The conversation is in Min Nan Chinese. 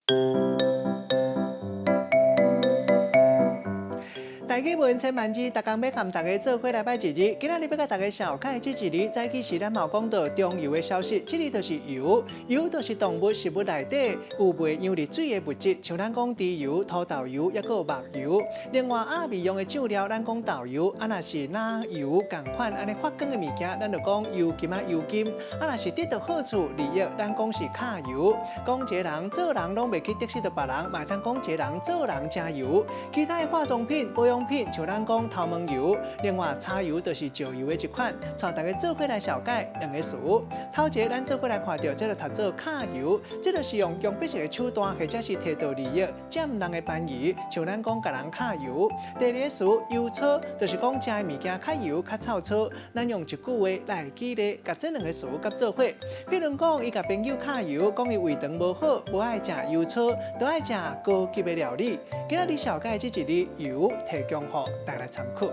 台語文千萬字，逐工欲佮大家做伙來擺一字。今仔日欲共大家紹介這一字，早起時咱嘛有講到中油的消息，這字就是油，油就是動物食物內底有袂溶佇水的物質，像咱講豬油、土豆油，抑閣有木油。另外鴨味用的醬料，咱講豆油，啊若是奶油仝款按呢發光的物件，咱就講油金仔油金。啊若是得到好處利益，咱講是卡油。講一個人做人攏袂去得失著別人，嘛會當講一個人做人誠油。其他的化妝品、保養品，像咱講頭毛油，另外柴油就是石油的一款。帶大家做伙來紹介兩个詞。頭一个咱做伙來看著，這个讀做卡油，這个是用強迫性的手段，或者是提著利益佔人的便宜，像咱講共人卡油。第二个詞油粗，就是講食的物件較油較臭粗。咱用一句話來舉例，共這兩个詞佮做伙。比如講，伊共朋友卡油，講伊胃腸無好，無愛食油粗，都愛食高級的料理。今仔日紹介這一字油，提供予大家來參考。